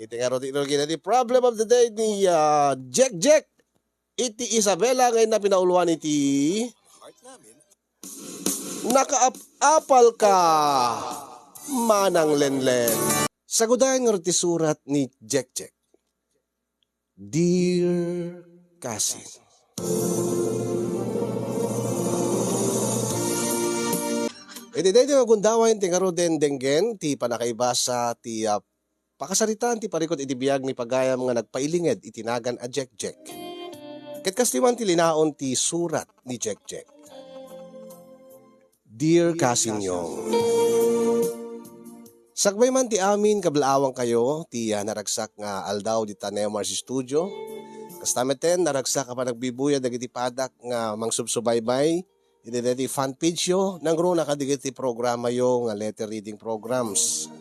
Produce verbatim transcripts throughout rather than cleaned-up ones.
Iti ngarud, iti ngarud, iti problem of the day ni, ah, Jack Jack. Iti Isabela nga inna pinauluan iti Nakaap-apal ka, Manang Lenlen. Sagudayen ngarud ti surat ni Jack Jack. Dear Cousin. Iti daytoy nga gundaway ti ngaruden denggen ti pannakaibasa ti, ah, pakasaritaan ti parikut iti biag ni pagayam nga nagpailinged iti nagan a Jack Jack. Ket kastoy man ti linaon ti surat ni Jack Jack. Dear Cousin Yong, sakbay man ti amin, kablaawangkayo ti, ah, naragsak nga aldaw dita Neomar's Studio. Kasta metten, naragsak a panagbibuyat dagiti padak nga mangsubsubaybay iti daytoy fan page yo, nangruna kadagiti programa yo nga letter reading programs.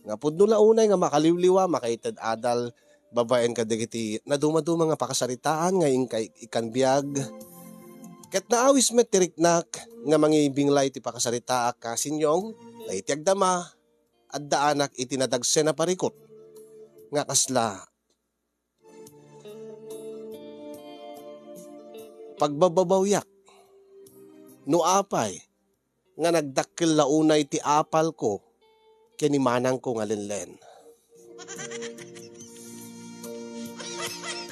Nga pudno la unay nga makaliwliwa, makaited adal, babaen kadagiti nadumaduma nga pakasaritaan nga inkay ikkan biag. Ket naawis met ti riknak nga mangibinglay ti pakasaritaak, Cousin Yong, ta iti agdama, addaanak iti nadagsen a parikut nga kasla pagbababawyak. No apay nga nagdakkel la unay ti apalko ken ni manangko nga Lenlen.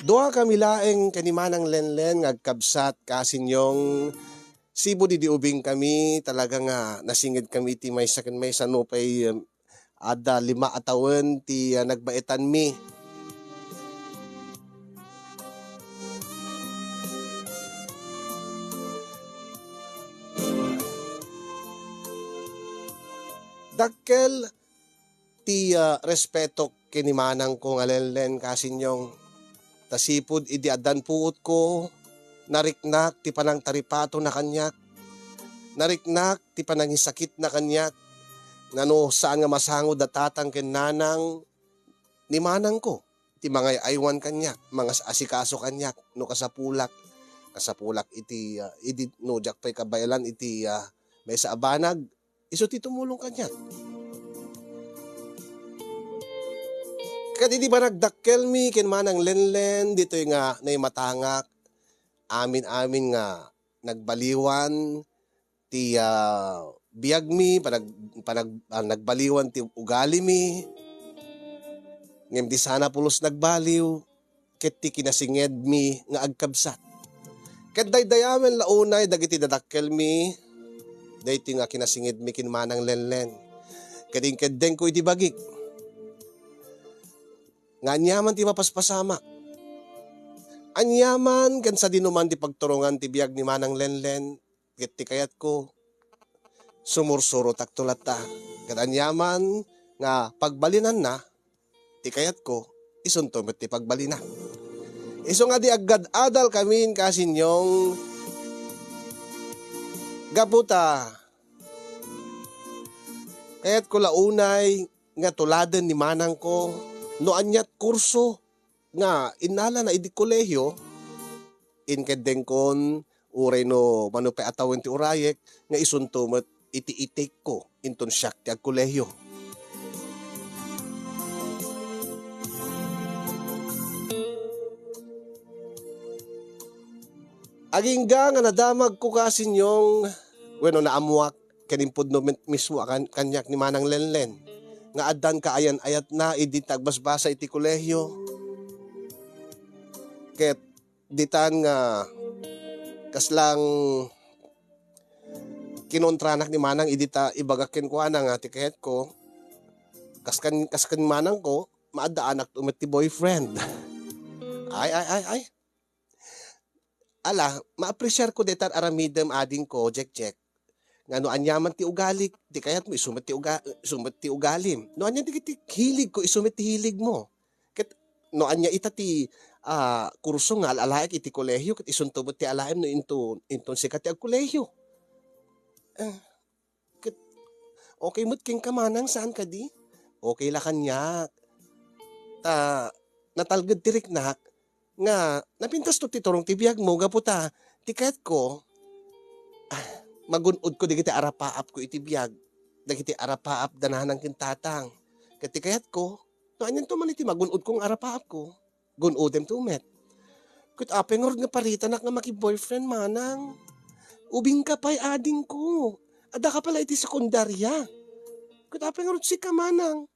Duakami laeng ken ni Manang Lenlen nga agkabsat, Cousin Yong, sipud idi ubingkami, talaga nga nasingedkami iti maysa ken maysa, nupay, em, adda lima a tawen ti, ah, nagbaetanmi. Dakkel ti, ah, respetok ken ni manangko nga Lenlen, Cousin Yong. Ta sipud idi addan puotko, nariknak ti panangtaripatona kaniak. Nariknak ti panangisakitna kaniak. Nga no saan nga masango da tatang ken nanang ni manangko ti mangay-aywan kaniak, mangas-asikaso kaniak no kasapulak. Kasapulak iti, ah, idi no diak pay kabaelan iti, ah, maysa a banag, isu ti tumulong kaniak. Ket idi panagdakkelmi ken Manang Lenlen, ditoy nga naimatangak, amin-amin nga nagbaliwan ti, ah, biagmi, panag-, panag-, ah, nagbaliwan ti ugalimi. Ngem di sana pulos nagbaliw, ket ti kinasingedmi nga agkabsat. Ket daydayawen la unay dagiti dadakkelmi, daytoy nga kinasingedmi ken Manang Lenlen. Ket inkeddengko iti bagik nga aniaman ti mapaspasamak. Aniaman ken sadinoman ti pagturongan ti biag ni Manang Lenlen, ket ti kayatko, sumursurotakto latta. Ket aniaman nga pagbalinanna, ti kayatko, isunto met ti pagbalina. Isu nga di agad-adal kamin, Cousin Yong, gapu ta kayatko la unay nga tuladen ni manangko no aniat kurso nga innalana idi kolehio, inkeddengkon, uray no mano pay a tawen ti urayek, nga isunto met iti itekko inton siak ti agkolehio. Agingga nga nadamagko, Cousin Yong, wenno naammuak ken impudno met-, mismo a kan-, kaniak ni Manang Lenlen nga addan kaayan-ayatna idi ta agbasbasa iti kolehio. Ket ditan nga kaslang kinontranak ni Manang idi ta ibagak kenkuana nga ti kayatko, kas kan-, kas ken manangko, maaddaanakto met ti boyfriend. Ay, ay, ay, ay. Ala, maapresiarko dayta aramidem, adingko, Jekjek. Nga no aniaman ti ugalik, ti kayatmo, isu met ti uga-, isu met ti ugalim. No anian dagiti hiligko, isu met ti hiligmo. Ket no ania ita ti, ah, kurso nga al-alaek iti kolehio, ket isunto met ti alaem no inton, inton sika ti agkolehio. Ah, ket okay met kenka, Manang, saan kadi? Okay la kaniak. Ta natalged ti riknak nga napintasto ti turong ti biagmo gapu ta ti kayatko, ah, magun-odko dagiti arapaapko iti biag, dagiti arapaap da nanang ken tatang. Ket ti kayatko, Anianto man iti magun-odko nga arapaapko? Gun-odemto met. Ket apay ngarud nga paritanak nga maki-boyfriend, manang? Ubingka pay, adingko. Addaka pay la iti sekundaria. Ket apay ngarud sika, manang?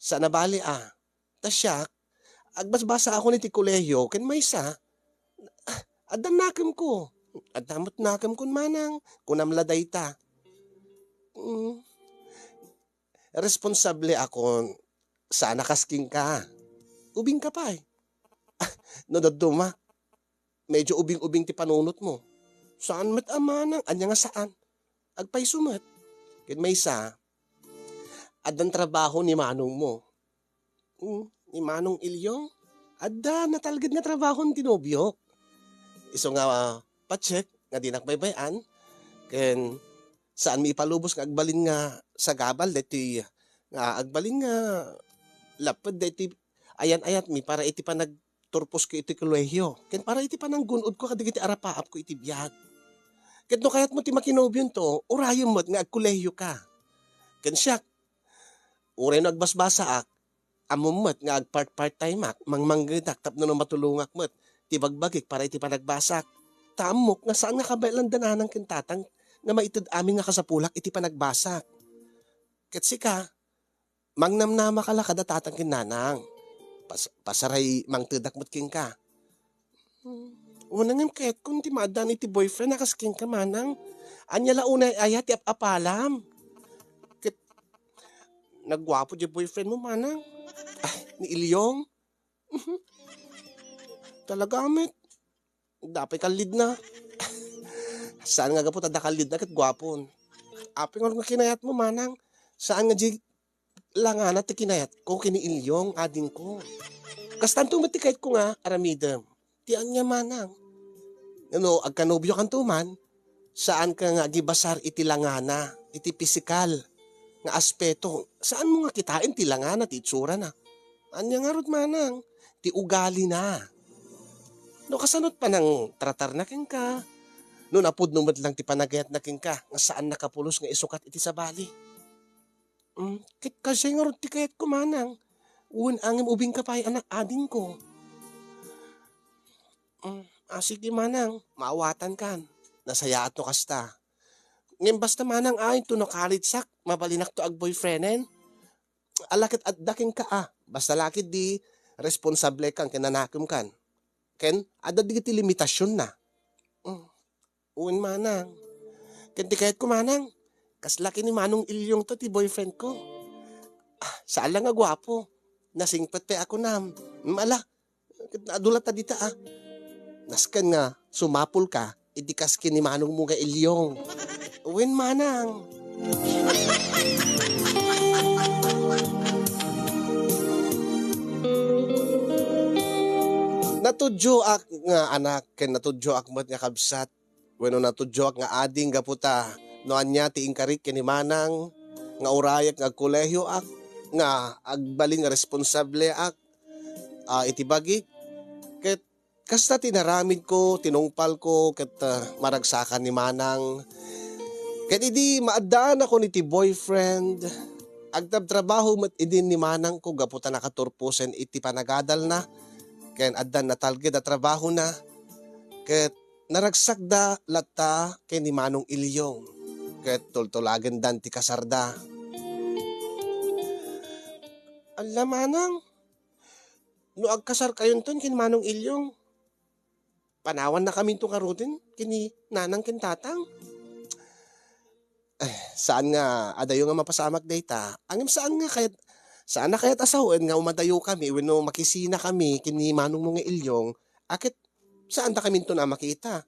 Saan a bali a. Ta siak, agbasbasaakon iti kolehiyo ken maysa, adda nakemko. Adda met nakemkon, manang. Kunam la dayta. Mm. Responsableakon, saan a kas kenka. Ubingka pay. No dadduma, medyo ubing-ubing ti panunotmo. Saan met a, manang. Ania nga saan? Agpayso met. Ken maysa, addan trabaho ni manongmo. Hmm, ni Manong Ilyong? Adda, natalged nga trabaho ti nobiok. Isu nga, ah, patse nga dinak baybay-an, ken saanmi ipalubos nga agbalin nga sagabal daytoy, nga agbalin nga laped daytoy ayan-ayatmi para iti panagturposko iti kolehiyo, ken para iti pananggun-odko kadagiti arapaapko iti biag. Ket no kayatmo ti makinobionto, urayem met nga agkolehiyoka. Ken siak, uray no agbasbasaak, ammom met nga agpart-part time-ak, mangmanggedak tapno no matulongak met ti bagbagik para iti panagbasak. Ta ammok nga saan nga kabaelan da nanang ken tatang nga maited amin nga kasapulak iti panagbasak. Ket sika, mangnamnamaka la kada tatang ken nanang. Pas-, pasaray mangtedak met kenka. Hmm. Wen ngem kayatkon ti maaddaan iti boyfriend a kas kenka, manang. Ania la unay aya ti ap-apalam? Ket nagguapo diay boyfriend mo, manang. Ah, ni Ilyong. Talaga met. Dapay kallidna. Saan nga gapu ta adda kallidna ket guapon. Apay ngarud nga kinayatmo, manang? Saan nga di langana ti kinayatko ken ni Ilyong, adingko. Kastanto met ti kayatko nga aramidem. Ti ania, manang? No agkanobiokanto man, saanka nga agibasar iti langana, iti pisikal nga aspeto. Saanmo nga kitaen ti langana, ti itsurana. Ania ngarud, manang? Ti ugalina. No kasano ti panangtratarna kenka, no napudno met lang ti panagayatna kenka, nga saan nakapulos nga isukat iti sabali. Mm, ket kasdiay ngarud ti kayatko, manang. Wen ngem ubingka pay, anak, adingko. Mm, a, sige, manang, maawatankan. Nasayaat no kasta. Ngem basta, manang, ay, inton no college-ak, mabalinakto agboyfrienden. Ala ket adda kenka a. Basta la ketdi responsablekan ken nanakemkan. Ken adda dagiti limitasionna. Mm. Wen, manang. Ken ti kayatko, manang, kasla ken ni Manong Ilyong to ti boyfriendko. Ah, saan la nga guapo. Nasingpet pay a kunam. Mm, ala, ket adu latta dita, ah. Nasken nga sumapulka idi kas ken ni manongmo nga Ilyong. Wen, manang. Natudioak nga anak ken natudioak met nga kabsat. Wenno natudioak nga ading gapu ta no ania ti inkarik ken ni manang nga urayek nga agkolehioak, nga agbalin nga responsableak, ah, iti bagik. Ket kasta ti inaramidko, tinungpalko, ket, ah, maragsakan ni manang. Ket idi maaddaanakon iti boyfriend, agtabtrabaho met idin ni manangko gapu ta nakaturposen iti panagadalna, ken addan natalged a trabahona. Ket naragsakda latta ken ni Manong Ilyong, ket tultulagendan ti kasarda. Alla, manang, no agkasarkayonton ken Manong Ilyong, panawannakaminto ngaruden ken ni nanang ken tatang? Eh, saan nga adayo nga mapasamak dayta. Ngem saan nga kayat, saan a kayat a sawen nga umadayokami wenno makisinakami ken ni manongmo nga Ilyong, a ket saandakaminton a makita.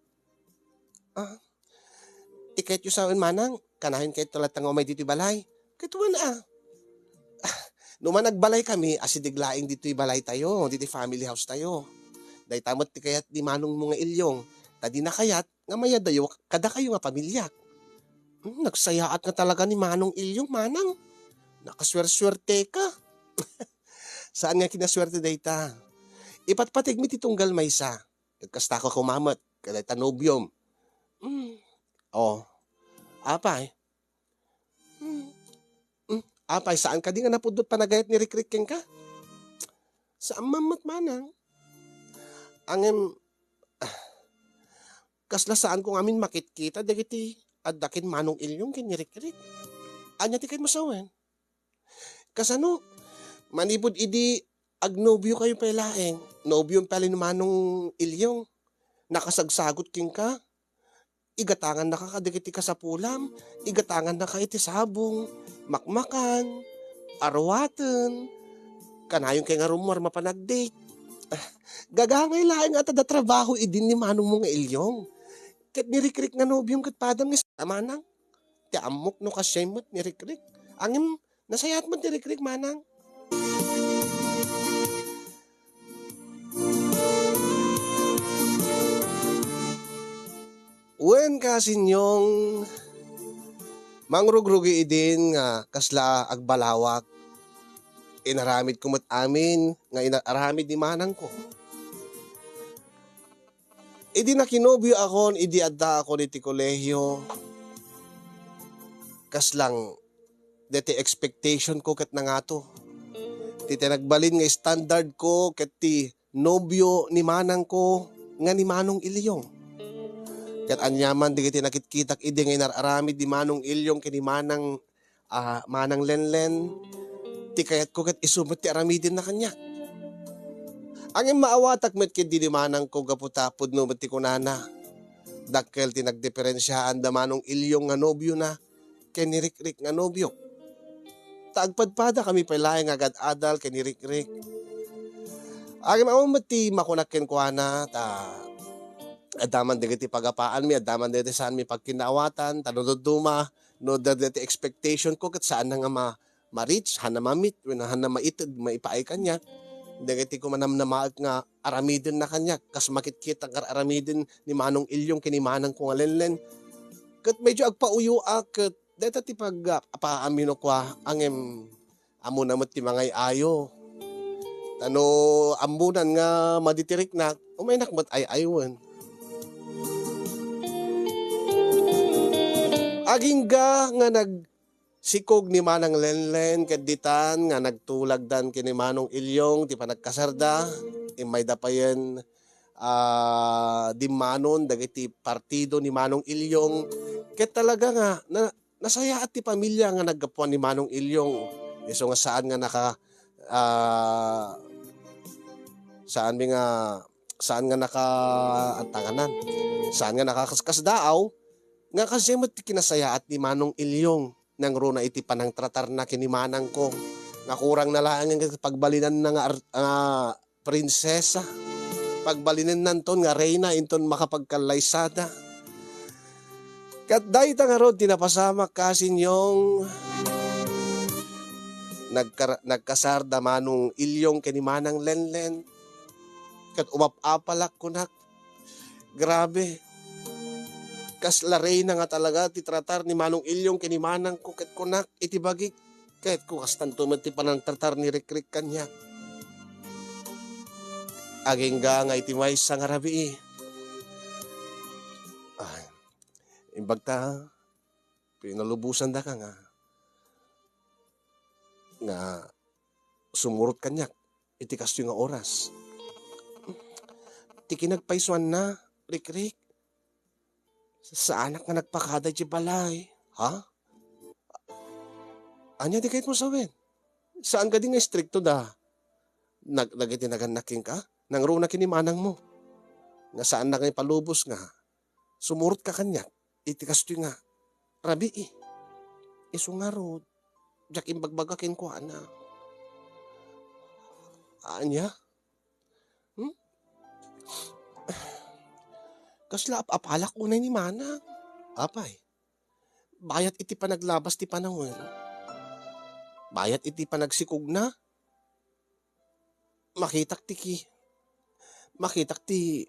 Ah, ti kayatyo sawen, manang, kanayon kayatyo latta nga umay ditoy balay. Ket wen a. Ah, no man agbalaykami, asideg laeng ditoy balaytayo, ditoy family house tayo. Dayta met ti kayat ni manongmo nga Ilyong, ta dina kayat nga mayadayo kadakayo nga pamiliak. Hmm, nagsayaat nga talaga ni Manong Ilyong, manang. Nakasuersuerteka. Saan nga kinasuerte dayta? Ipatpategmi ti tunggal maysa. Ket kasta koma met, kadayta nobiom. Hmm. Oh. Apay? Hmm. Hmm. Apay, saan kadi nga napudno ti panagayat ni Rikrik kenka? Ta ammam met, manang. Ngem, ah, kasla saanko ngamin makitkita dagiti adda ken Manong Ilyong ken ni Rikrik. Ania ti kayatmo sawen? Kasano? Manipud idi agnobiokayo pay laeng, nobiom pay ni Manong Ilyong, nakasagsagut kenka, igatangannaka kadagiti kasapulam, igatangannaka iti sabong, makmakan, aruaten, kanayon kay nga rummuar mapan ag-date. Ah, gagangay laeng nga adda trabaho idin ni manongmo nga Ilyong. Ket ni Rikrik nga nobiom ket padam nga sa-, manang. Ti ammok no kasdiay met ni Rikrik. Ngem, nasayaat met ni Rikrik, manang. Wen, Kasinyong, mangrugrugi idin nga kasla agbalawak. Inaramidko met amin nga ina-, aramid ni manangko. Idi nakinobioakon, idi addaakon iti kolehio, kaslang deti expectationko ket nangato. Ti, ti nagbalin nga standardko ket ti nobio ni manangko nga ni Manong Ilyong. Ket aniaman dagiti nakitkitak idi nga inar-aramid ni Manong Ilyong ken ni Manang, ah, Manang Lenlen, ti kayatko ket isu met ti aramidenna kaniak. Ngem maawatak met ketdi ni manangko gapu ta pudno met ti kunana. Dakkel ti nagdiperensiaan da Manong Ilyong nga nobiona ken ni Rikrik nga nobio. Ta agpadpadakami pay laeng nga agad-adal ken ni Rikrik. Ngem awan met ti makunak kenkuana, ta adda man dagiti pagapaanmi, adda man dagiti saanmi pagkinnaawatan, ta no dadduma, no adda dagiti expectationko, ket saanna nga ma-, ma-reach, haanna ma-meet, wenno haanna maited, maipaay kaniak. Dagiti kumanamnamaek nga aramidenna kaniak, kas makitkitak nga aramiden ni Manong Ilyong ken ni manangko nga Lenlen. Ket medyo agpauyoak, ket dayta ti pag-, paamino kua, ngem ammona met ti mangay-ayo. Ta no ammonan nga madi ti riknak, umaynak met ay-aywen. Agingga nga nagsikog ni Manang Lenlen ket ditan nga nagtulagdan ken ni Manong Ilyong ti panagkasarda, immayda payen, ah, dimmanon dagiti partido ni Manong Ilyong. Ket talaga nga na-, nasayaat ti pamilia nga naggapuan ni Manong Ilyong. Isu nga saan nga naka-, ah, saanmi nga, saan nga naka-, antanganan. Saan nga nakakaskasdaaw, nga kasdiay met ti kinasayaat ni Manong Ilyong nangruna iti panangtratarna ken ni manangko. Nga kurangna laeng nga pagbalinanna nga ar-, ah, prinsesa. Pagbalinennanton nga reyna inton makapagkallaysada. Ket dayta ngarud ti napasamak, Kasinyong. Nagkar-, nagkasar da Manong Ilyong ken ni Manang Lenlen. Ket umap-apalak, kunak. Grabe. Kasla reyna nga talaga ti tratar ni Manong Ilyong ken ni manangko ket kunak iti bagik, "Kayatko kastanto met ti panangtratar ni Rikrik kaniak." Agingga nga iti maysa nga rabii, ay, imbag ta, pinalubosandaka nga, nga sumurot kaniak iti kastoy nga oras. Ti kinagpaysuanna, Rikrik, saanak nga nagpakada iti balay. Ha? Ania ti kayatmo sawen? Saan kadi nga istrikto da? Nag-, dagiti nagannak kenka? Nangruna ken ni manangmo. Nga saannak nga ipalubos nga sumurotka kaniak iti kastoy nga rabii. Isu ngarud, diak imbagbaga kenkuana. Ania? Hmm? Kasla ap-apalak unay ni manang. Apay, bayat iti panaglabas ti panawen. Bayat iti panagsikogna. Makitak ti ki-, makitak ti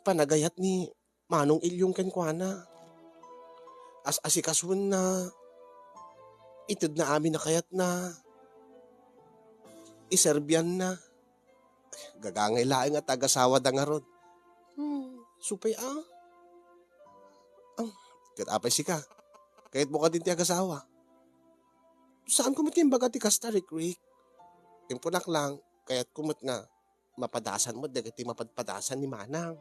panagayat ni Manong Ilyong kenkuana. As-asikasuenna, itedna amin a kayatna, iserbianna. Gagangay laeng a tagasawada ngarud. Hmm, supay a. Ah, ket apay sika? Kayatmo kadin ti agasawa? Saanko met nga imbaga ti kasta, Rikrik. Impunak lang, Kayatko met nga mapadasan met dagiti mapadpadasan ni Manang.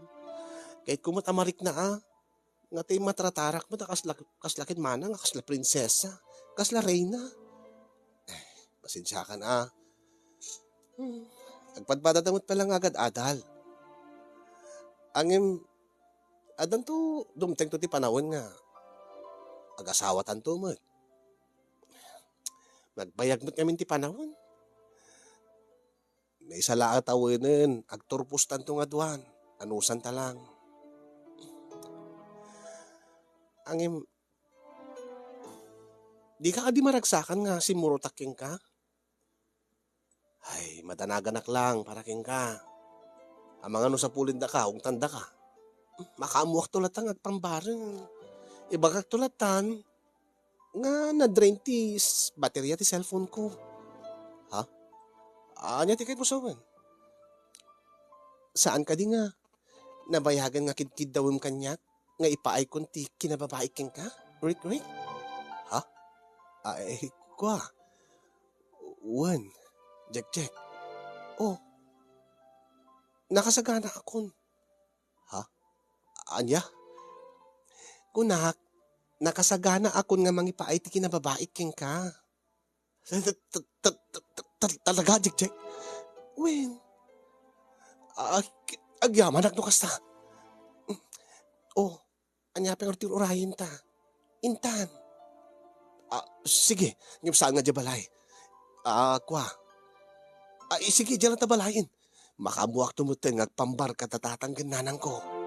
Kayatko met a marikna a, nga ti matratarak met a kasla, kasla ken Manang a kasla prinsesa, kasla reyna. Eh, pasensiakan a. Hmm, agpadpadada met pay la nga agad-adal. Ngem, addanto dumtengto ti panawen nga agasawatanto met. Nagbayag met ngamin ti panawen. Maysa la a tawenen, agturpostanto nga duan. Anusanta lang. Ngem, dika kadi maragsakan nga simmurotak kenka? Ay, madanaganak lang para kenka. Amangan no sapulendaka, ungtandaka. Makaammoakto latta nga agpambareng. Ibagakto lattan nga na-drain ti s-, bateria ti cellphone ko. Ha? Ania ti kayatmo sawen? Saan kadi nga nabayagan nga kidkiddawem kaniak nga ipaaykon ti kinababaik kenka? Rick, Rick? Ha? Ah, eh, kua. Wen, Jack, Jack. Oh, nakasagana akon. Ha? Ania? Kunak, nakasagana akon nga mangipaay ti kinababaik kenka. Ta-, ta-, ta-, ta-, ta-, talaga, Jack, Jack? Wen. Ag-, agyamanak no kasta. Oh, ania pay nga ur-, urayenta? Intan. Ah, sige, ngem saan nga diay balay? Ah, kua. Ah, eh, sige, diay lang ta balayen. Makaammoakto metten nga agpambar kada tatang ken nanangko.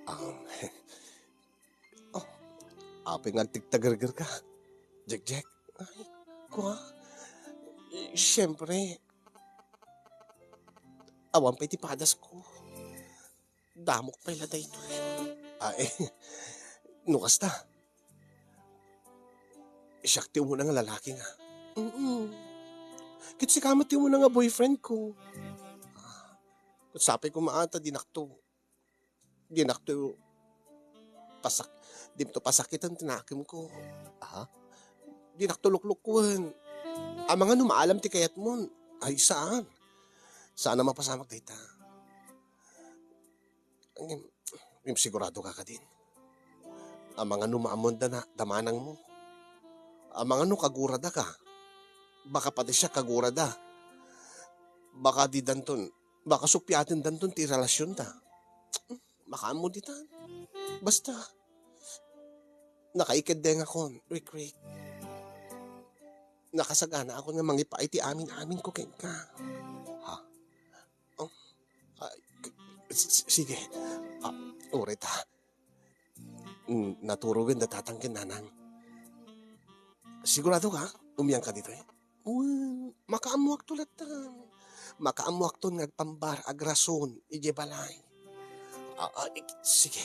Um, oh, apay nga agtigtagergerka, Jack Jack? Ay, kua. Siyempre, awan pay ti padasko. Damok pay la daytoy. Ah, eh, no kasta, siak ti umuna nga lalaki nga. Mm-mm. Ket sika met ti umuna nga boyfriend ko. Ket sapay koma ta dinakto, dinakto pasak-, dinto pasakiten ti nakemko. Aha. Dinakto luklukoen. Amangan no maalam ti kayatmon. Ay, saan? Saan a mapasamak dayta? Ngem, ngem sigurado ka kadin? Amangan no maammon da na, da manangmo? Amangan no kagurada ka? Baka pati siak kagurada. Baka di danton, baka suppiaten danton ti relasionda. Makaammo ditan. Basta, nakaikeddengakon, Rick Rick. Nakasaganaakon nga mangipaay ti amin-amin ko kenka. Ha? Oh, ah, s-, s-, sige. Ah, uray ta. Mm, naturogen da tatang ken nanang. Sigurado ka? Umian ka ditoy? Wen, makaammoakto latta. Makaammoakton nga agpambar, agrason, idiay balay. Ah, ah, ik-, sige.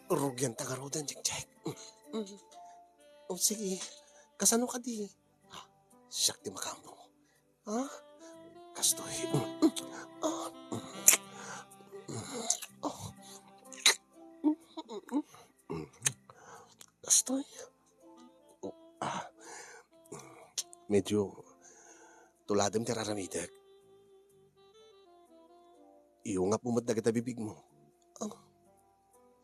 Rugian ta ngaruden, Jack Jack. Mm, mm. Oh, sige. Kasano kadi? Ah, siak ti makaammo. Ha? Kastoy. Ah. Oh. Kastoy. Oh, ah. Medyo tuladem ti raramidek. Iyungapmo met dagita bibigmo. Oh.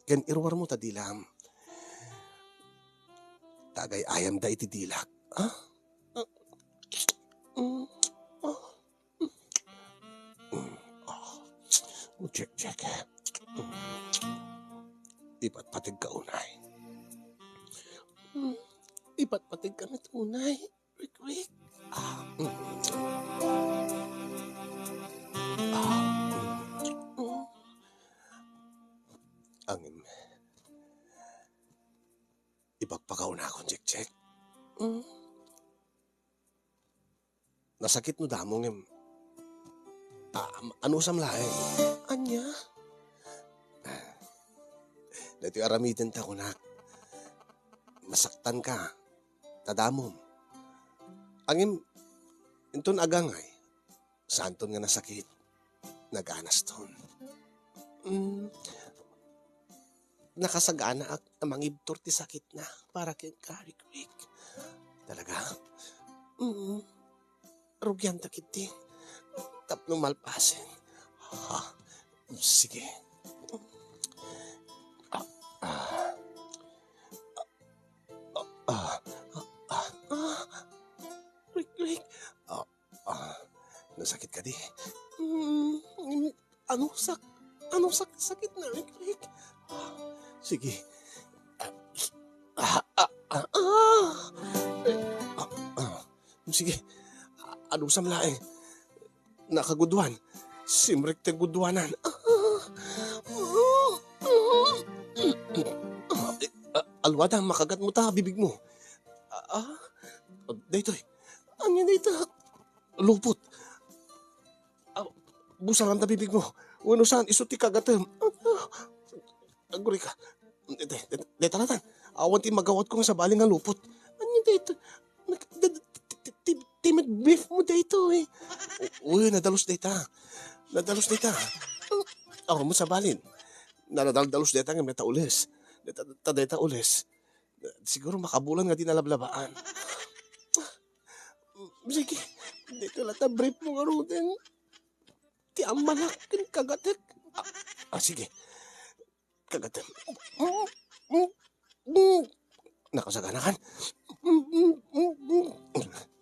Ken iruarmo ta dilam. Tagay-ayamda iti dilak. Ah? Mm, ah. Mm, ah. Check, check. Mm. Ipatpategka unay. Mm, ipatpategka met unay. Rick, Rick. Ah, mm. Ah, mm. Mm. Angin. Ipakpakaunakon, Jack Jack. Mm. Nasakit no damo ngem. Ah, am-, anusam laeng? Ania? Daytoy aramidenta kunak. Nasaktanka. Ta damom. Ngem, inton agangay, saanton nga nasakit. Naganaston. Mm, nakasaganaak a mangibtur ti sakitna para kenka, Rikrik. Talaga? Mm, rugianta ketdi tapno malpasen. Ha? Sige. Ah, ah. Ah, ah, ah, ah. Rikrik. Ah, ah. Nasakit kadi? Mm, ano sak-, ano sak-, sakit na, Rikrik? Ah, sige. Ah, ah, ah, ah. Ah, ah. Sige. Adusam laeng. Nakaguduan. Simrek ti guduanan. Ah. Ah, alwada, makagatmo ta bibigmo. Ah, ah. Daytoy. Ania dayta? Lupot. Ah, busaram ta bibigmo. Wenno saan, isu ti kagatem. Ah, ah. Aguray ka. Deta, deta, deta latan. Awan ti magawatko nga sabali nga lupot. Ania dayta? Nag-, da-, da-, ti, ti, ti, ti met brief mo daytoy. U-, uy, nadalus dayta. Nadalus dayta. Awan met sabali. Nadaldalus dayta nga met a ules. Dayta, ta dayta ules. Siguro makabulan nga di nalablabaan. Sige, dayta latta brief mo ngaruden. Ti ammalak ken kagatek. Ah, ah, sige. Kagatek. Nakasaganakan.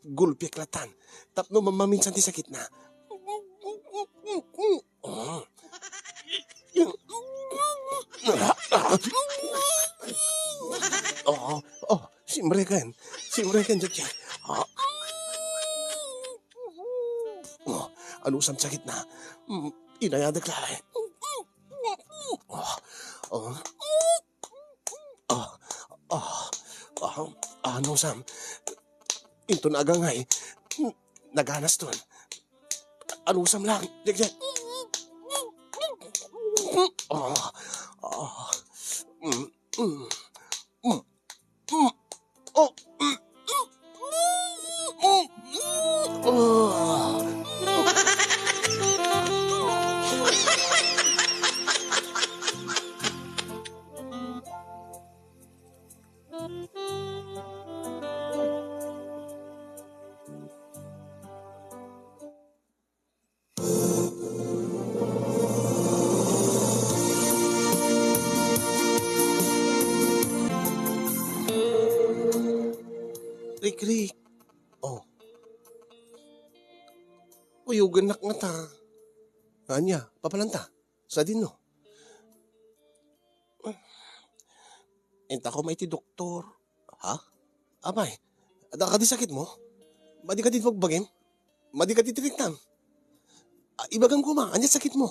Gulpiek latan. Tapno mamaminsan ti sakitna. Oh. Oh, oh, simreken. Simreken, Jack, Jack. Ah. Oh, anusam sakitna? Mm, inayadek laeng. Oh, oh. Oh, oh, oh, anusam? Inton agangay, naganaston. Anusam lang, Jack, Jack. Oh, oh. Mm, mm. Mm. Oh. Mm. Mm. Mm. Oh. Rikrik. Oh. Uyogennak ngata. Ania, papalanta? Sadino? Intakom iti doktor. Ha? Apay, adda kadi sakitmo? Madi kadi bagbagim? Madi kadi ti riktam? Ah, ibagam koma, ania sakitmo?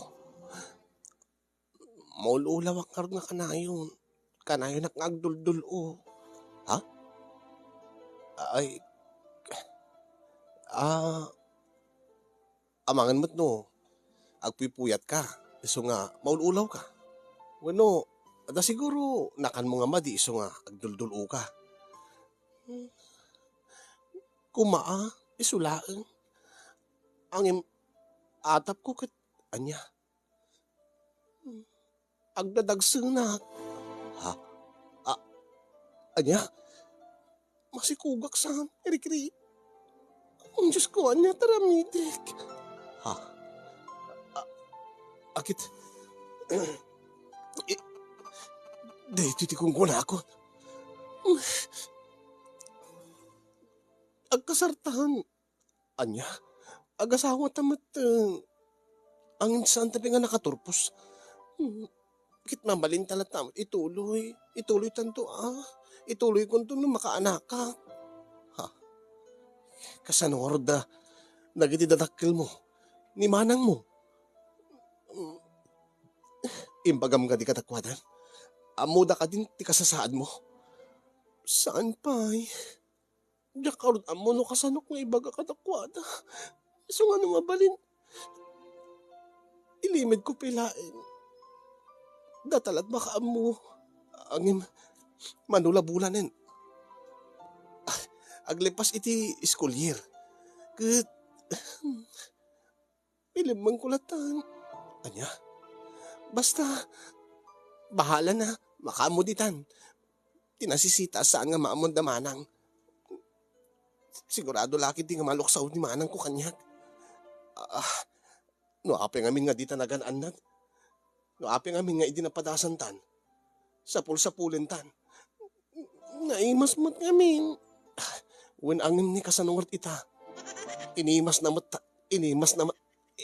Maul-ulawak ngarud nga kanayon. Kanayonak nga agduldul-o. Ha? Ay, ah, amangan met no agpupuyatka, isu nga maul-ulawka. Wenno, adda siguro nakanmo nga madi isu nga agduldul-oka. Koma a, isu laeng. Ngem atapko ket ania? Agdadagsenak. Ha? A-, ania? Masikogak saan, Rikrik. Ang Diyos ko, ania ti aramidek? Ha? A-, akit. I-, daytoy ti kunkunako. Agkasartan. Ania? Agasawata met, eh, ngem saanta pay nga nakaturpos. Hmm, ket mabalinta latta met ituloy. Ituloytanto, ah. Ituloykonto no makaanakak. Ha? Kasano ngarud da dagiti dadakkelmo? Ni manangmo? Hmm. Imbagam kadi kadakuada? Ammoda kadin ti kasasaadmo? Saan pay? Diak ngarud ammo no kasanok nga ibaga kadakuada. Isu nga no mabalin, ilimedko pay laeng. Data la't makaammo. Ngem, mano la bulanen? Ah, aglipas iti school year. Ket, Nilemmengko latan. Ania? Basta, bahala na, makaammo ditan. Ti nasisita, saan nga maammon da manang. Sigurado la ketdi nga maluksaw ni manangko kaniak. Ah, no apay ngamin nga dita nagan-annad? No apay ngamin nga idi napadasantan, sapul-sapulentan? Naimas met ngamin. Wen angem ni kasano ngarud ita? Inimas na met ta-, inimas na met,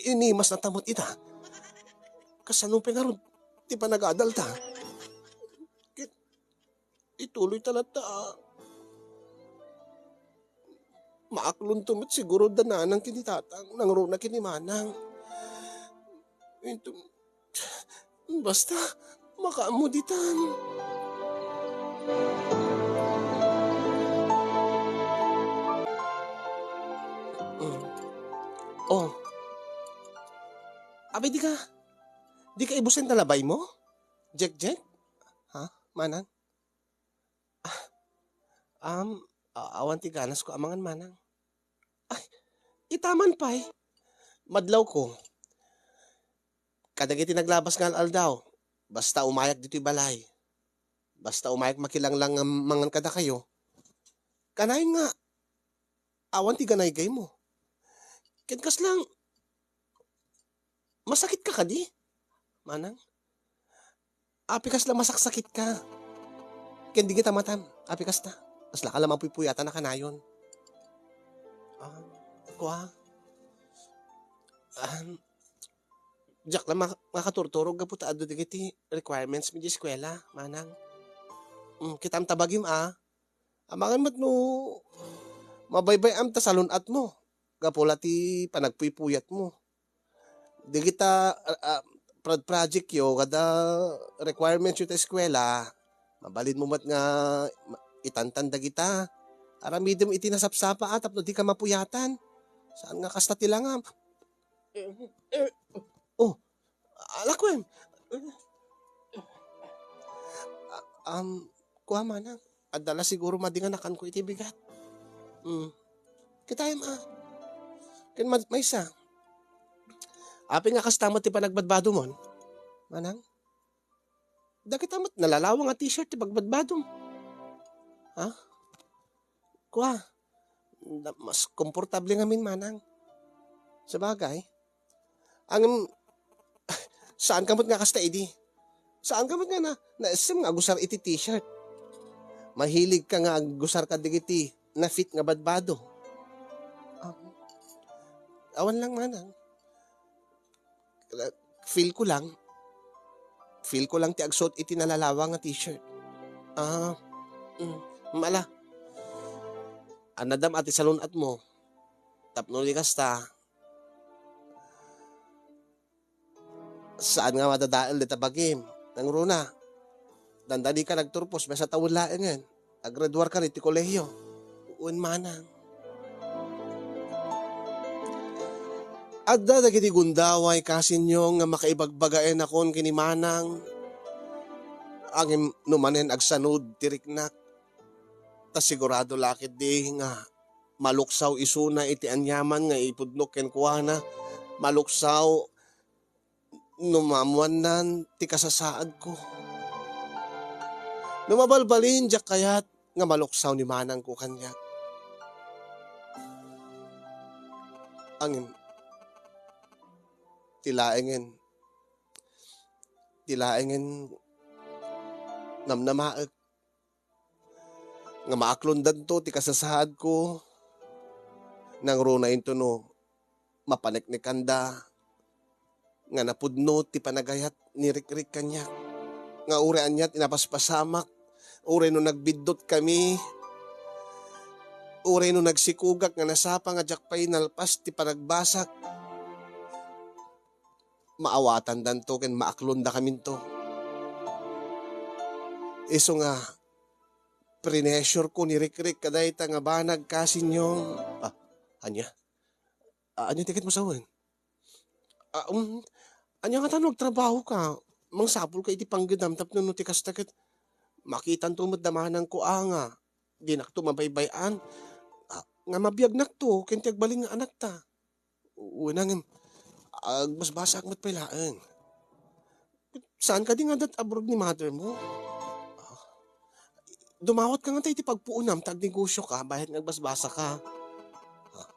inimas na ta met ita. Kasano pay ngarud ti panagadalta? Ket ituloy ta latta, a. Maaklonto met siguro da nanang ken ni tatang, nangruna ken ni manang. Inton, basta, makaammo ditan. Mm. Oh. Abay, di ka, di ka ibusen ta labay mo? Jek, Jek? Ha, manang? Ah, um, a-, awan ti ganasko a mangan, manang. Ay, ita man pay. Madlawko. Kadagiti naglabas nga al-aldaw, basta umayak ditoy balay. Basta umayak makilanglang nga mangan kadakayo. Kanayon nga, awan ti ganaygaymo. Ken kasla, masakit ka kadi, manang? Apay kasla masaksakitka? Ken di kita matam, apay kasta? Kasla ka la mapuypuyatan a kanayon. Ah, kua? Ah, diak la ma-, makaturturog gapu ta adu dagiti requirements mi di eskuela, manang. Mm, kitam ta bagim, a. Amangan met no mabaybay-am ta salun-atmo gapu la ti panagpuypuyatmo. Dagita, ah, ah, prod-, project yo kada requirements yo ta eskuela, mabalinmo met nga ma-, itantan dagita. Aramidem iti nasapsapa a tapno dika mapuyatan. Saan nga kasta ti langam? Oh, alakuem. Ah, um, kua manang. Adda la siguro madi nga nakanko iti bigat. Mm. Kitaem, a. Ken ma-, maysa. Apay nga kasta met ti panagbadbadomon, manang? Dagita met nalalawa nga t-shirt ti pagbadbadom. Ha? Kua, na-, mas komportable ngamin, manang. Sabagay, ngem, saan ka met nga kasta idi? Saan ka met nga na, naisem nga agusar iti t-shirt? Mahilig ka nga agusar kadagiti na-fit nga badbado. Ah, awan lang, manang. Feel ko lang, feel ko lang ti agsuot iti nalalawa nga t-shirt. Ah, mm, mala. Annadam a ti salun-atmo. Tapno di kasta, saan nga madadael dita bagim? Nangruna, dandani ka nagturpos, maysa tawen laengen. Aggraduar ka iti kolehiyo. Wen manang. Adda dagiti gundaway kasinyo nga makaibagbagaenakon ken ni manang. Ngem no manen agsanud ti riknak, ta sigurado la ketdi nga maluksaw isuna iti aniaman nga ipudnok kenkuana. Maluksaw no maammoannan ti kasasaadko. No mabalbalin, diak kayat nga maluksaw ni manangko kaniak. Ngem, ti laengen, ti laengen namnamaek nga maaklondanto ti kasasaadko, nangruna intono mapaneknekanda nga napudno ti panagayat ni Rikrik kaniak, nga uray aniat inapaspasamak, uray no nagbiddut kami, uray no nagsikugak nga nasapa nga diak pay nalpas ti panagbasak. Maawatandanto ken maaklondakaminto. Isu nga, prinesurko ni Rikrik kadayta nga banag kasinyo. Ah, ania? Ah, ania ti ket mo sawen? Ah, um, ania ngata no agtrabaho ka? Mangsapul ka iti panggedam tapno no ti kasta ket makitanto met da manangko a nga dinakto mabaybay-an. Ah, nga mabiagnakto ken ti agbalin nga anakta. Wen ngem, agbasbasaak met pay laeng. Saan kadi nga adda abroad ni mother mo? Ah, dumawat ka nga tayo ti pagpuonam ta agnegosyok a, bayat nga agbasbasaka. Ah,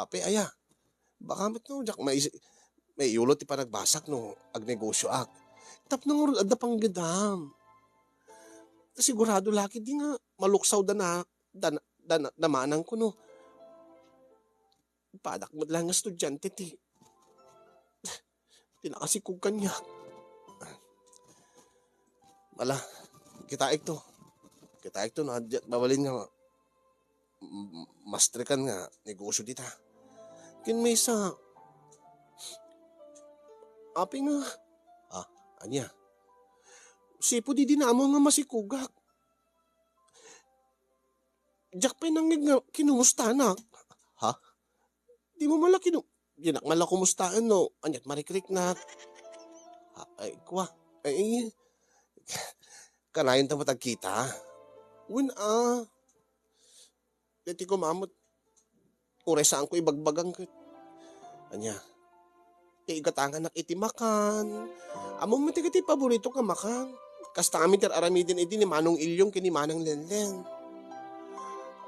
apay aya, baka met no, diak mais-, maiyulot ti panagbasak no agnegosyoak. Tapno ngarud adda panggedam. Sigurado la ketdi nga maluksaw da na, da, da, da manangko no. Padak met laeng nga estudiante ti, ti nakasikog kaniak. Ala, kitaekto. Kitaekto no, adda mabalin nga m-, m-, mastrekan nga negosyo dita. Ken maysa, apay nga, ah, ania? Sipud idi namo nga masikogak. Diak pay nangngeg nga kinumustanak. Ha? Dimo man la kinu-, dinak man la kumustaen no aniat marikriknak. Ha, ay, kua. Ay, kanayon ta met agkita. Wen a. Daytoy koma met, uray saanko ibagbagang ket. Ania? Ti igatanganak iti makan. Ammom met ti paboritok nga makan. Kasta ngamin ti ar-aramiden idi ni Manong Ilyong ken ni Manang Lenlen.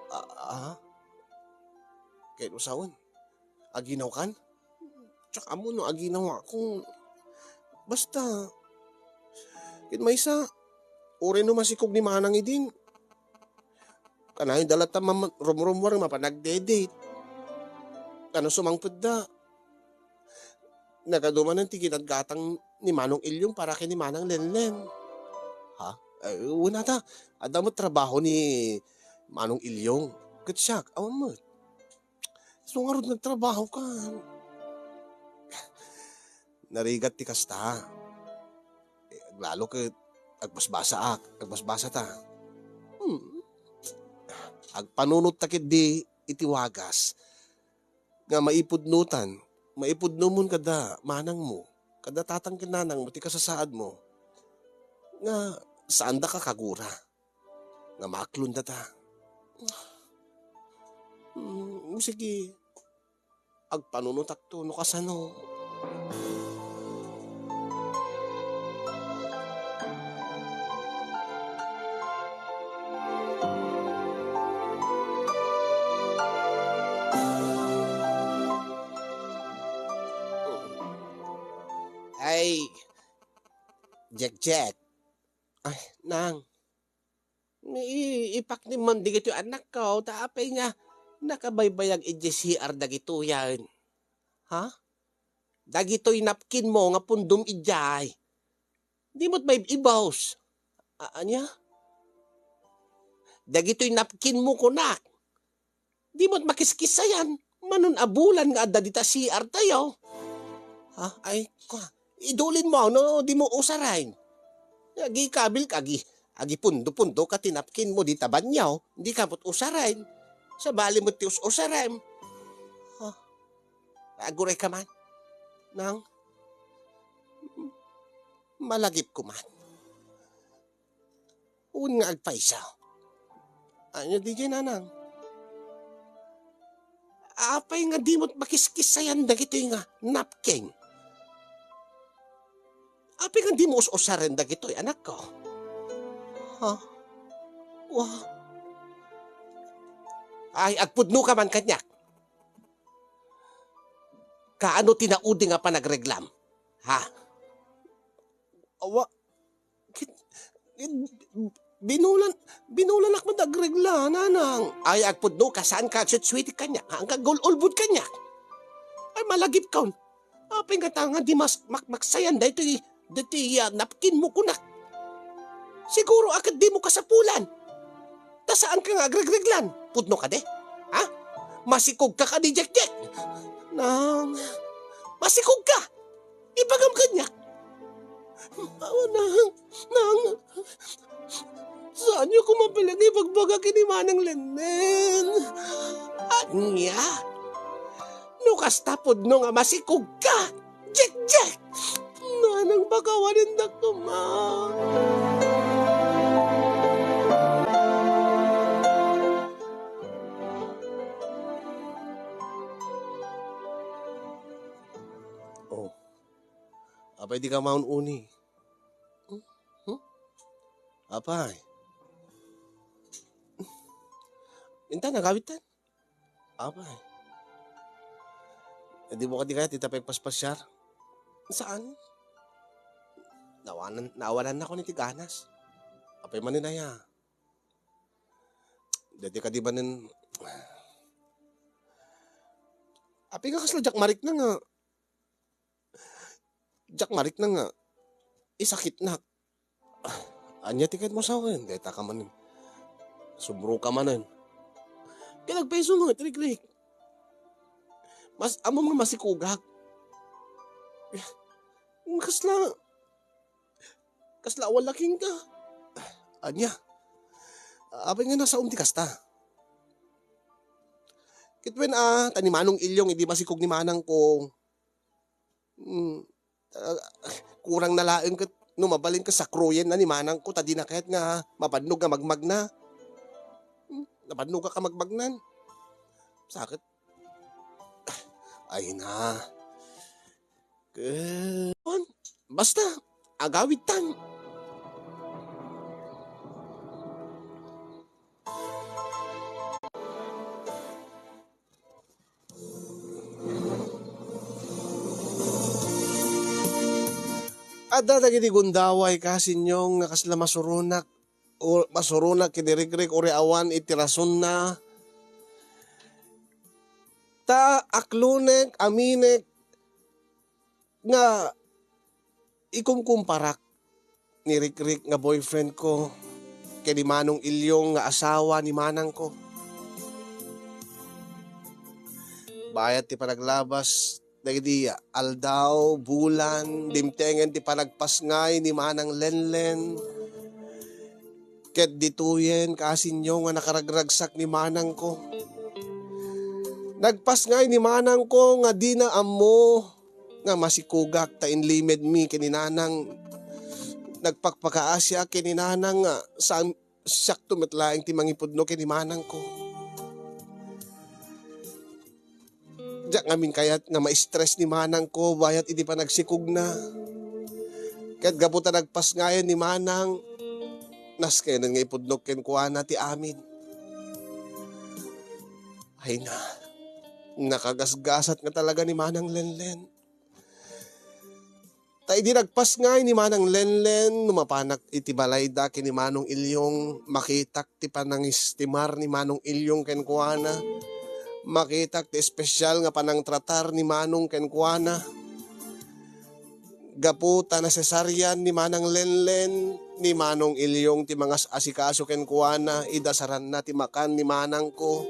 Ah, ah? Ket usawen, aginawkan? Diak ammo no aginawakon. Basta, ket maysa, uray no masikog ni Manang idin, kanayon da latta mam-, rumrummuar nga mapan agdedate. Tano sumangpetda, nagadu manen ti ginatgatang ni Manong Ilyong para ken ni Manang Lenlen. Ha? Eh, wen ata, adda met trabaho ni Manong Ilyong. Ket siak, awan met. Isu ngarud nagtrabahokan. Narigat ti kasta. Eh, aglalo ket agbasbasaak, agbasbasata. Hmm. Agpanunotta ketdi iti wagas nga maipudnotan, maipudnomon kada manangmo, kada tatang ken nanangmo ti kasasaadmo nga saandaka kagura. Nga maaklondata. Hmm, sige. Agpanunotakto no kasano. Ay, Jack Jack. Ay, Nang. I-, ipaknem man dagitoy anakko, ta apay nga nakabaybayag idiay C R dagitoyen? Ha? Dagitoy napkin mo nga pundom idiay. Di mo't maib-ibos. A-, ania? Dagitoy napkin mo kunak. Di mo't makiskissayan, manon a bulan nga adda dita C R tayo. Ha? Ay, kwa, idulin mo no di mo usaren. Agikabil ka, agi, agipundo-pundo ka ti napkin mo dita banyo, di ka mo't usaren. Sabali mo ti us-usaren. Ha? Aguray ka man. Nang, malagip ko man. Wen nga agpayso. Ania diay, Nanang? Apay nga di mo't makiskissayan dagitoy nga napkin? Apay nga di mo us-usaren dagitoy, anakko? Ha? Wa. Ay, agpudno ka man kaniak. Kaano ti naudi nga panagreglam? Ha? Awa, kit-, kit-, binulan, binulanak met agregla, Nanang. Ay, agpudno ka, saan ka suetsuetek kaniak? Saan ka gul-ulbod kaniak? Ay, malagipkon. Apay nga ta nga di mas-, mak-, maksayan daytoy, daytoy, ah, napkin mo kunak. Siguro a ket di mo kasapulan. Ta saan ka nga agregreglan? Pudno kadi? Ha? Masikog ka kadi, Jekjek? Nang, masikog ka? Ibagam kaniak. Awa, Nang, Nang, saanyo koma pay la nga ibagbaga ken ni Manang Lenlen. Ania? No kasta, pudno nga masikog ka, Jekjek! Nanang, pakawanendak koma. Oh. Apay di ka maun-uni? Apay. Inta, nagawid tan? Apay. Eh, di mo kadi kaya ti tapay paspasiar? Saan? Nawanan, nawanan na ko ni ti ganas. Apay manen aya? Dati kadi manen. Apay nga kasla diak marikna nga. Diak marikna nga. Isakitnak. Ania ti kayat mo sawen? Deta ka manen. Subro ka manen. Kaya nagpaiso nga, Rikrik. Mas, amo nga masikugak. Kasla, kasla awan laking ka. Ania? Apay nga nasaom ti kasta. Kitwen a, ta ni Manong Ilyong, idi masikog ni manang ko. Hmm. Ah, kurang na laeng ket no mabalin ket sakroyen na ni manang ko, ta di na kayat nga mabannog nga magmagna. Hmm, nabannog ka magmagnan. Sakit. Ay na. Ke-, basta, agawid tan. Adda dagiti gundaway, kasinyo, nga kasla masuronak, o masuronak ken ni Rikrik, uray awan iti rasonna. Ta aklonek, aminek, nga ikumkumparak ni Rikrik nga boyfriend ko ken ni Manong Ilyong nga asawa ni manang ko. Bayat ti panaglabas dagiti aldaw, bulan, dimtengen ti panagpasngay ni Manang Lenlen. Ket ditoyen, kasinyo, nga nakaragragsak ni manang ko. Nagpasngay ni manang ko nga dina ammo nga masikugak ta inlimed mi ken ni nanang. Nagpakpakaasiak ken ni nanang nga saan, siakto met laeng ti mangipudno ken ni manang ko. Diak ngamin kayat nga ma-stress ni manang ko bayat iti panagsikogna. Ket gapu ta nagpasngayen ni manang, naskenen nga ipudnok kenkuana ti amin. Ay na, nakagasgasat nga talaga ni Manang Lenlen. Ta idi nagpasngay ni Manang Lenlen, no mapanak iti balayda ken ni Manong Ilyong, makitak ti panangistimar ni Manong Ilyong kenkuana. Makitak ti espesyal nga panangtratar ni Manong kenkuana. Gapu ta nasesarian ni Manang Lenlen, ni Manong Ilyong ti mangas-asikaso kenkuana, idasaranna ti makan ni manang ko.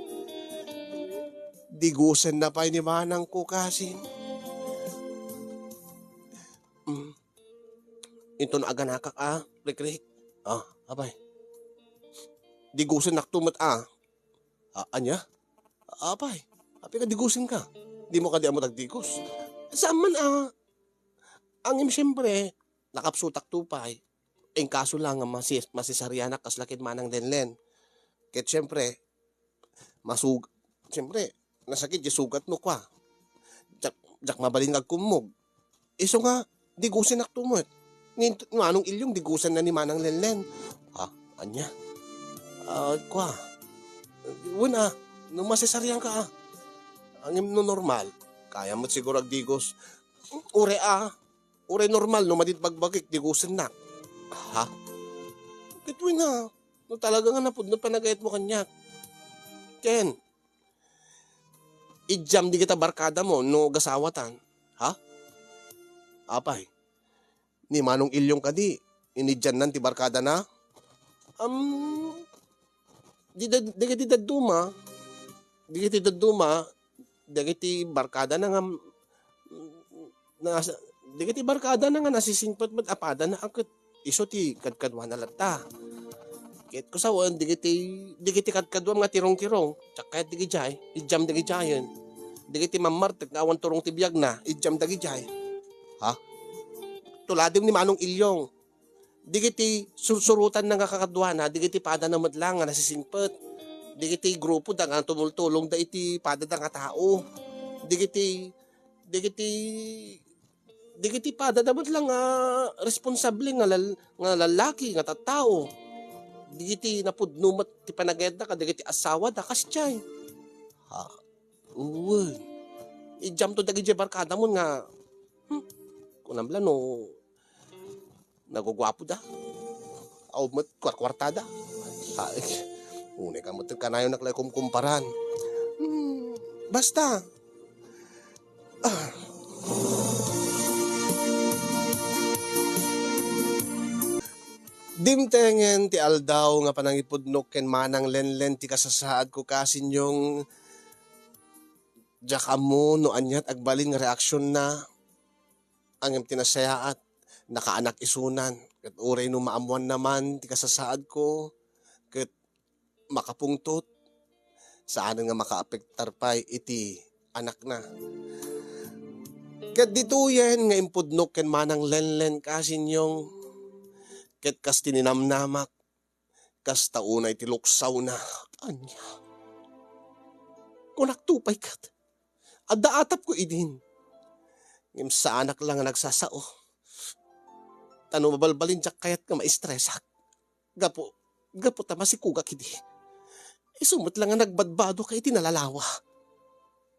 Digusenna pay ni manang ko kasin. Mm. Inton aganakak a, Rikrik. Ah, apay. Digusennakto met a. Ah, ania? Apay. Apay nga digusenka. Dimo kadi ammo ti agdigus. Saan man a. Ngem siyempre, nakapsutakto pay. Inkaso la nga masi-, masesarianak kasla ken Manang Lenlen. Ket siyempre, masug-, siyempre, nasakit ti sugatmo, kua. Diak, diak mabalin nga agkummog. Isu nga, digusennakto met. Ni Manong Ilyong, digusenna ni Manang Lenlen. Ha? Ania? Ah, kua. Wen a, no masesarianka a. Ngem no normal, kayam met siguro agdigus. Uray a, uray normal no madi ti bagbagik, digusennak. Ha? Ket wen a, no talaga nga napudno ti panagayatmo kaniak. Ken, idiam dagita barkadamo no agasawatan. Ha? Apay, ni Manong Ilyong kadi, inidiannan ti barkadana? Am, di dad-, dagiti dadduma, dagiti dadduma, dagiti barkadana nga, nas-, dagiti barkadana nga nasisingpet met a padana a ket isu ti kadkaduana latta. Ket kusawen, dagiti, dagiti kadkaduam nga tirongkirong, diak kayat dagidiay, idiam dagidiayen. Dagiti mammartek nga awan turong ti biagna, idiam dagidiay. Ha? Tuladim ni Manong Ilyong. Dagiti sursurotanna nga kakaduana, dagiti padana met laeng nga nasisingpet. Dagiti grupoda nga tumultulongda iti padada nga tao. Dagiti, dagiti, dagiti padada met laeng nga responsable nga lal-, nga lalaki, nga tattao. Dagiti napudno met ti panagayatda kadagiti asawada, kasdiay. Ha? Wen. Idiamto dagidiay barkadamon nga, hmm, kunam la no naguguapoda. Aw met kuarkuartada. Ay, unay ka met kanayon a kumkumparan. Hmm, basta. Ah. Dimtengen ti aldaw nga panangipudnok ken Manang Lenlen ti kasasaadko, Kasinyong. Diak ammo no aniat agbalin nga reaksionna. Ngem ti nasayaat, nakaanak isunan, ket uray no maammoanna man ti kasasaadko, ket makapungtot, saanen nga makaapektar pay iti anakna. Ket ditoyen nga impudnok ken Manang Lenlen, Kasinyong, ket kas ti ninamnamak, kasta unay ti luksawna. Ania? Kunakto pay ket, adda atapko idin. Ngem saanak la nga nagsasao. Ta no mabalbalin, diak kayat nga maistresak. Gapu, gapu ta masikogak idi. Isu met la nga nagbadbadoka iti nalalawa.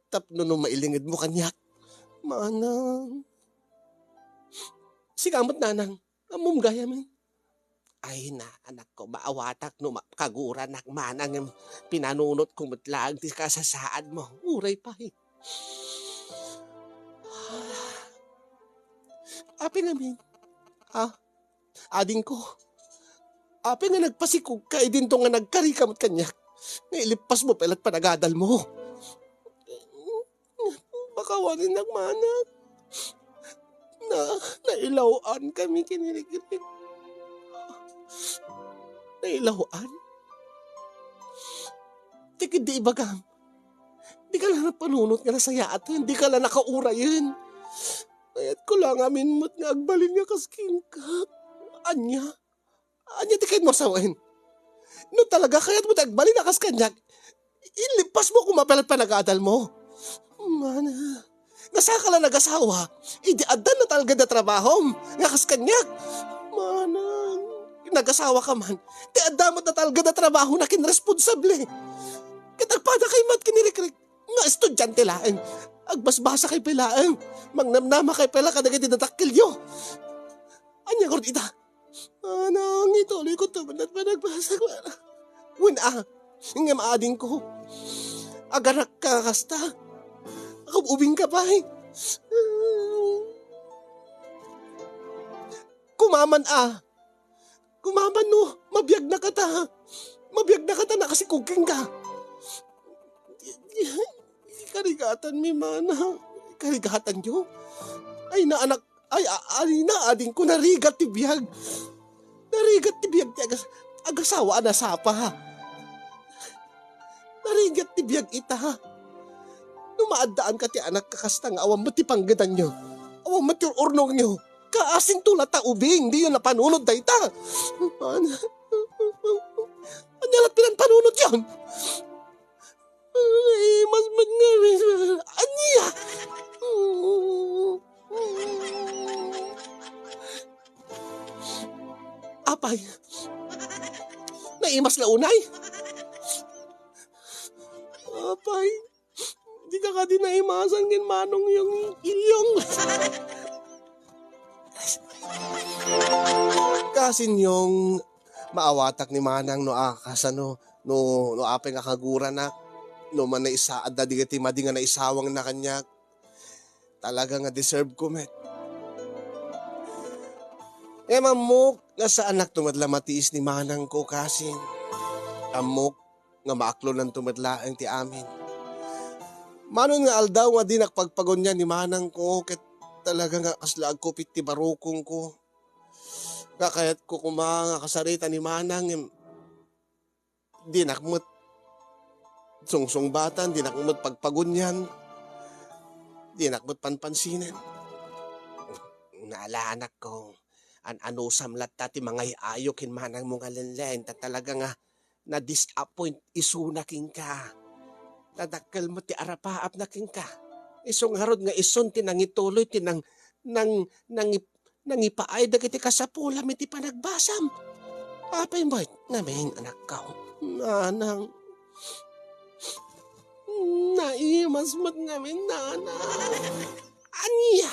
Tapno no mailingedmo kaniak, Manang. Sika met, Nanang, ammom gayamen. Ay na, anakko, maawatak no ma-, kaguranak, Manang, ngem pinanunotko met laeng ti kasasaadmo. Uray pay. Apay ngamin? Ha? Adingko, apay nga nagpasikogka idinto nga nagkarika met kaniak? Nga ilippasmo pay la't panagadalmo. Pakawaninnak, Manang. Na, nailaw-an kami ken ni Rikrik. Nailaw-an? Ti ketdi ibagam, dika la napanunot nga nasayaaten, dika la nakaurayen. Kayatko la ngamin met nga agbalin nga kas kenka. Ania? Ania ti kayatmo a sawen? No talaga kayatmo ti agbalin a kas kaniak, ilippasmo koma pay la't panagadalmo. Mana, nasaka la nagasawa, idi adda natalged a trabahom nga kas kaniak. Manang, nagasawaka man, ti adda met natalged a trabahona ken responsable. Ket agpadakay met ken ni Rikrik nga estudiante laeng. Agbasbasakay pay laeng. Mangnamnamakay pay la kadagiti dadakkelyo. Ania ngarud ita? Manang, ituloyko to met la't panagbasak. Wen a, ngem adingko, agarakka kasta. Agub-ubingka pay. Kumaman a. Kumaman no, mabiagnaka ta. Mabiagnaka ta, nakasikog kenka. Ikarigatanmi, Manang. Ikarigatanyo? Ay, naanak, ay, a-, ay, naadingko, narigat ti biag. Narigat ti biag ti agas-, agasawa a nasapa. Narigat ti biag ita. No maaddaanka ti anak, kakasta nga awan met ti panggedanyo. Awan met ti ur-urnongyo. Kaasinto la ta ubing, diyo napanunot dayta. Manang, ania la't pinanpanunotyon? Naimas met nga, ania? Apay, naimas la unay? Apay, dika kadi naimasan ken Manong Ilyong? Kasinyong, maawatak ni Manang no a-, kasano, no, no apay nga kaguranak, no man naisa-, adda dagiti madi nga naisawangna kaniak. Talaga nga deserve ko met. Ngem ammok nga saanakto met la matiis ni Manang ko, Kasin. Ammok nga maaklonanto met laeng ti amin. Manon nga aldaw nga dinak pagpagunian ni Manang ko, ket talaga nga kasla agkupit ti barukongko. Kakayatko koma nga kasarita ni Manang, ngem dinak met sungsungbatan, dinak met pagpagunian, dinak met panpansinen. Naala, anakko, an-anusam latta ti mangay-ayo ken manangmo nga Lenlen, ta talaga nga na-disappoint isuna kenka. Nadakkel met ti arapaapna kenka. Isu ngarud nga isun ti nangituloy ti nang-, nang-, nangip-, nangipaay dagiti kasapulam iti panagbasam. Apay met ngamin, anakko? Nanang, naimas met ngamin, nanang. Ania?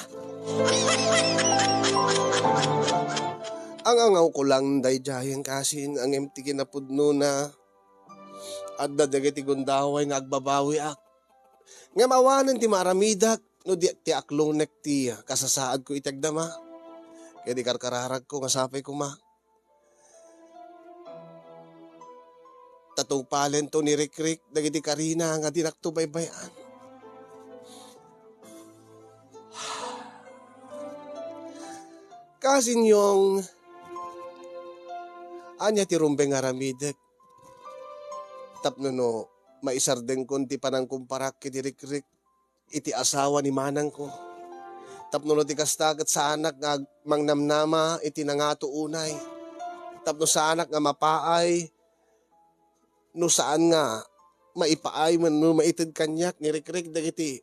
Ang-angawko lang daydiayen, kasin, ngem ti kinapudnona, adda dagiti gundaway nga agbabawiak. Ngem awanen ti maaramidek no di ti aklonek ti kasasaadko iti agdama. Ket ikarkararagko nga sapay koma ta tungpalento ni Rikrik dagiti karina nga dinakto baybay-an. Kasin, Yong, ania ti rumbeng nga aramidek tapno no maisardengkon ti panangkumparak iti Rikrik iti asawa ni manangko. Tapno no ti kasta ket saanak nga ag-, mangnamnama iti nangato unay. Tapno saanak nga mapaay no saan nga maipaay wenno maited kaniak ni Rikrik dagiti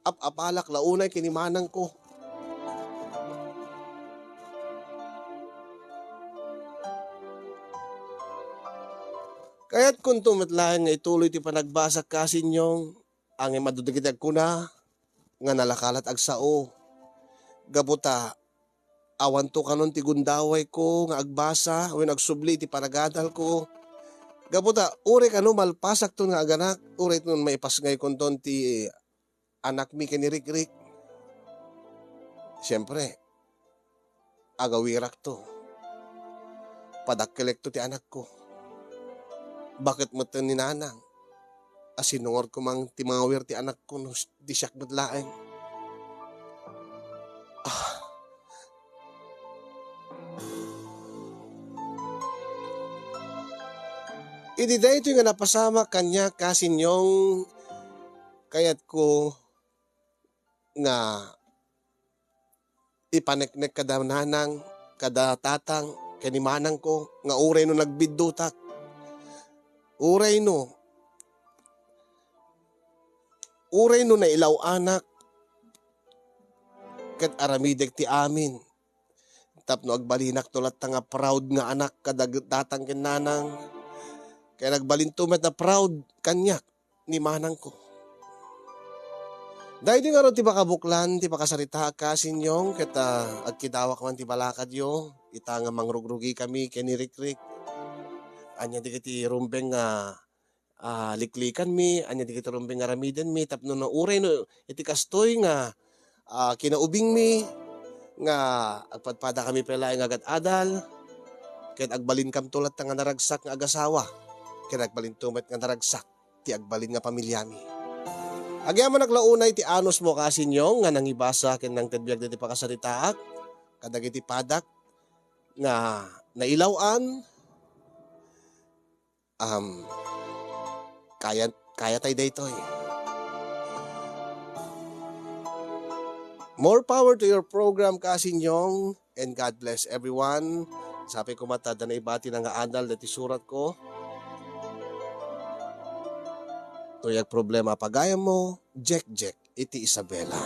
ap-apalak la unay ken ni manangko. Kayatkonto met laeng nga ituloy ti panagbasak, kasin, Yong. Ngem adda dagiti agkuna nga nalaka la't agsao. Gapu ta awanto kanon ti gundawayko nga agbasa wenno agsubli iti panagadalko. Gapu ta uray kano malpasakton nga aganak, uray ton maipasngaykonton ti anakmi ken ni Rikrik. Siempre, agawirakto. Padakkelekto ti anakko. Baket metten ni nanang a sinungorko man ti mangawir ti anakko no s-, di siak met laeng. Ah. Idi daytoy nga napasamak kaniak, kasin, Yong, kayatko nga ipaneknek kada nanang, kada tatang, ken ni manangko nga uray no nagbiddutak, uray no, uray no nailaw-anak, ket aramidek ti amin. Tapno agbalinakto latta nga proud nga anak kada tatang ken nanang, ken agbalinto met a proud kaniak ni manangko. Daydi ngarud ti pakabuklan ti pakasaritaak, kasin, Yong, ket, ah, agkidawak man ti balakadyo, ita nga mangrugrugikami ken ni Rikrik. Ania dagiti rumbeng nga, ah, liklikanmi, ania dagiti rumbeng nga aramidenmi, tapno no uray no iti kastoy nga, ah, kinaubingmi, nga agpadpadakami pay laeng nga agad-adal, ket agbalinkamto latta nga naragsak nga agasawa, ket agbalinto met nga naragsak ti agbalin nga pamiliami. Agyamanak la unay ti anusmo, kasin, Yong, nga nangibasa ken nangted biag dagiti pakasaritaak kadagiti padak nga nailaw-an. Um, kaya, kaya tay daytoy. More power to your program, kasin, Yong, and God bless everyone. Sapay koma ta adda naibati nga adal dagiti suratko. Tuyag problema a pagayammo, Jek Jek iti Isabela.